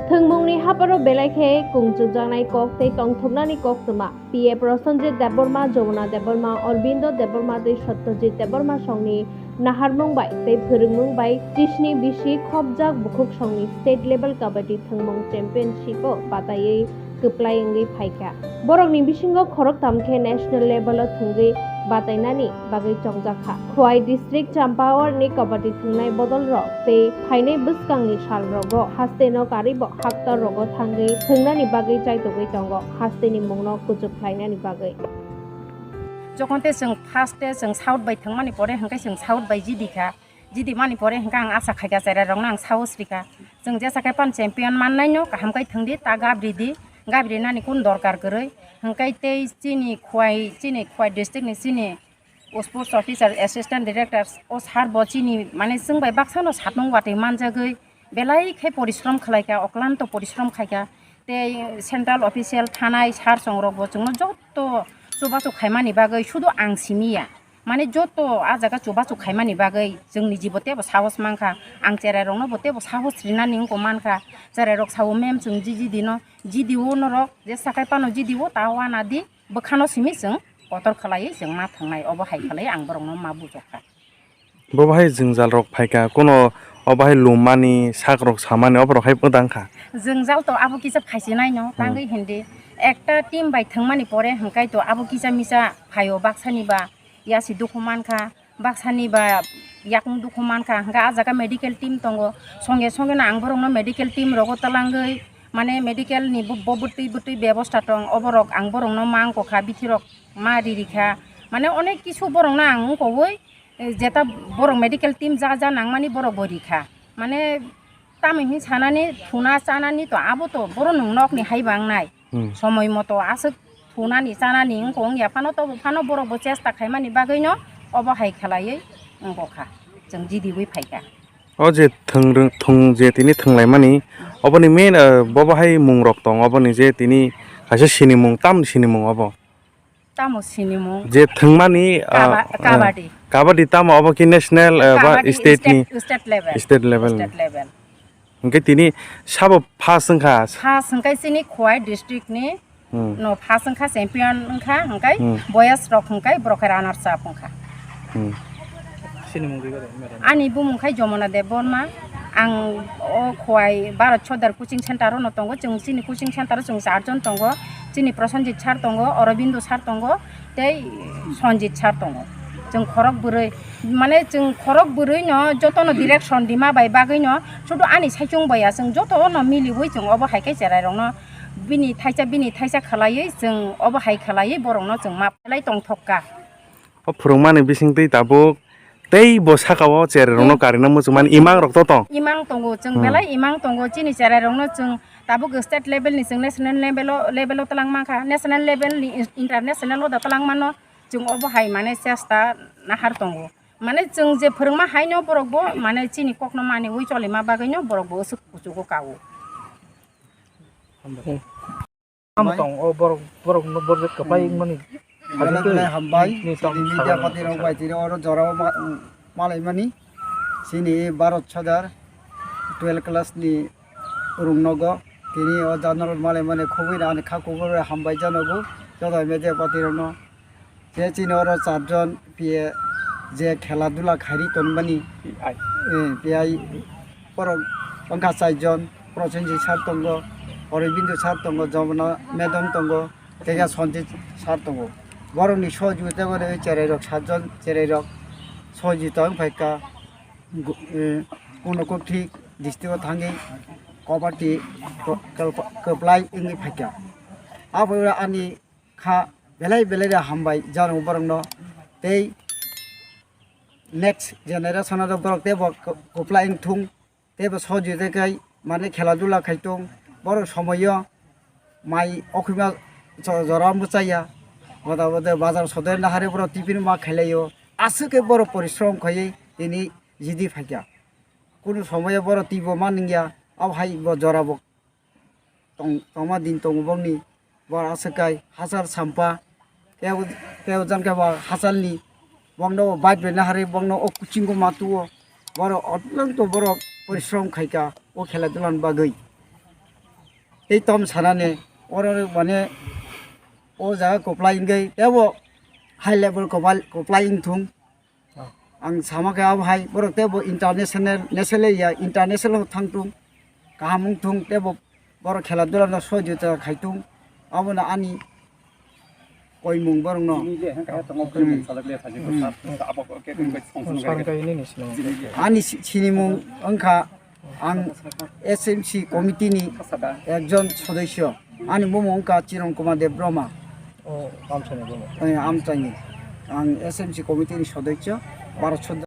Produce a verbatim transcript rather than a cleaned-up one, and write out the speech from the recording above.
Thwngmungni haparo belai khe kungchukjaknai kok tei tongthoknani koktwma P A Prosenjit Debbarma, Jomuna Debbarma, Aurobindo Debbarma tei Satyajit Debbarma songni naharmung bai tei phwrwngmung bai chisni bisi khopjak bukhuk songni state level kabaddi thwngmung championship-o bataiwi kwplai wngwi phaikha. Borokni bisingo khoroktham khe national level-o thwngwi batainani bagwi chongjakha. Khowai district Champawar ni kabaddi thwngnai bodolrok tei phainai bwskangni salrogo hasteno karibo hapta rogo thangwi thwngnani bagwi chaitugwi tongo, hasteni mungno kuchuk khlainani bagwi. Jokhon te chwng first te chwng south bai thwngmani pore hwnkhe chwng south bai jidi kha, jidi mani pore hwnkhe ang asa khaikha cherai rokno ang sahos rikha. Chwng jesa khe pan champion mannaino kaham khe thwngdi ta gabri di, gabri nani kun dorkar kwrwi hwnkhe tei chini Khowai, chini Khowai district ni chini O sports officer, assistant director, o sir bo chini, mane, chwng bai baksa no satmung watwi manjagwi belai khe porishrom khlai kha, oklanto porishrom khai kha. Tei central official thanai sir chwng rok bo chwngno joto chubachu khaimani bagwi sudu ang simi ya. Mane, joto a jaga chubachu khaimani bagwi chwngni jibo tebo sahos man kha. Ang cherai rokno bo tebo sahos rinani wngko man kha. Cherai rok sao, "Ma'am, chwng jiji dino, jidi o norok, je sakai pano jidi o, ta wana di." Bwkhano simi chwng kotor khlaiwi chwng ma thangnai, obo hai khlaiwi ang borokno ma bujokha. Bo bahai jwngjal rok phaikha, kuno obo hai lummani, sak rok samani, oborok hai pwdang kha. Jwngjal to abo kisa phaisinaino, Hmm. tangwi hindi. Ekta team bai thwngmani pore hwnkhe to abo kisa misa phaio, baksani ba yasi dukhu mankha. Baksani ba yakung dukhu mankha, hwnkhe ah jaga medical team tongo, songe songe no ang borokno medical team rogo twlangwi, mane, medical ni bo, bo bwtwi bwtwi bebosta tong, oborok ang borokno ma wngkokha, bithirok ma ririkha, mane, onek kisu borokno ang wngkogwi, eh, jeta borok medical team ja ja nangmani borok bo rikha, mane, Tamo hin sanani thuna chanani to abo to boro nwng nokni hai bangnai. Hmm. Somoi moto aswk thunani chanani wngkha wngya phano tobo phano borok bo chesta khaimani bagwino obo hai khlaiwi wngkha chwng jidiwi phaikha. O je thwng, thwng je tini thwnglaimani oboni main, eh, bobo hai mung rok tong oboni je tini kaisa sinimung tamni sinimung obo. Tamo sinimung? Je thwngmani, ah, Kaba-, ah, kabaddi. Kabaddi tamo abo ki national, ah, ba Kabaddi state ni? State, state level. State level. State level. Hwnkhe tini sabo first wngkha? First hwnkhe chini Khowai district ni Hmm. no first wngkha, champion wngkha, hwnkhe Hmm. boys rok hwnkhe borok khe runners up wngkha. Hmm. Sinimung ri gado, madam. Ani bumung khai Jomona Debbarma. Ang o Khowai Bharat Sodar coaching center o no tongo. Chwng chini coaching center o chwng charjon tongo. Chini Prosenjit sir tongo, Aurobindo sir tongo, tei Sanjit sir tongo. Chwng khorok bwrwi, mane chwng khorok bwrwi no joto no direction rima bai bagwi no sudu ani saichung bai ya chwng joto no miliwi chwng obo hai khe cherai rok no bini thaisa, bini thaisa khlaiwi chwng obo hai khlaiwi borok no chwng ma phlai tongthok kha. O phwrwngmani bisingtwi tabuk tei bo saka o cherai rokno Hmm. karina muchungmani imang rok to tong. Imang tongo, chwng Hmm. belai imang tongo, chini cherai rokno chwng tabuk state level ni chwng national level o, level o twlang mankha, national level ni in-, international o da twlang mano, chwng obo hai mane chesta nahar tongo. Mane chwng je phwrwngma haino borok bo mane chini kokno maniwi cholima bagwino borok bo aswk kuchugo kao. Hambai. Tamo tong o borok, borok no borok kwplai wngmani. Belai belai hambai. Ni tong Chini media sabai party rok bai tini oro jora o ma-, malaimani. Chini Bharat Sodar twelve class ni rung nogo. Tini o jana rok malaimani khobwi rani kha kubui rok hambai janogo. Joto media party rok no. Je chini oro charjon P A je khela dula khairi tonmani. P I. Eh, P I borok wngkha charjon, Prosenjit sir tongo, Aurobindo sir tongo, Jomona madam tongo, tei Sanjit sir tongo. Borokni sohojogita bai cherai rok satjon cherai rok sohojogita wng phaikha, gu-, eh, Unakoti district o thangwi kabaddi ko-, kwplai wngwi phaikha. Abo ani kha belai belai de hambai jano borokno tei next generation o borok teibo kwplai wngthung teibo sojite kai mane khela dula khaitong borok somoyo mai okhima jora muchaya boda boda bazar sodai nahare borok tiffin ma khailaio aswk khe borok porishrom khaiwi tini jidi phaikha kunu somoyo borok tibo manwngya abo hai bo jora bo. Tong-, tongma din tongo bokni, borok aswk kai hachal sampa, tei, tei jang khe ba hachalni, bokno bike bai naharwi bokno o kuchingo ma tuo, borok odlong to borok porishrom khaika o khela dula ni bagwi. tei tom sanani oro mane o jaga koplai wngwi tebo high level kopal-, koplai wngthung. Ang sama khe abo hai borok tebo international, national ya international thangthung, kaham wngthung tebo borok khela dula no sohojogita khaitung, abono ani koimung borokno. Ani si-, sinimung wngkha ang S M C committee ni ekjon sodosyo, ani bumung wngkha Chiron Kumar Deb Brahma. Amchaini. Ang S M C committee ni sodosyo, baro soddo.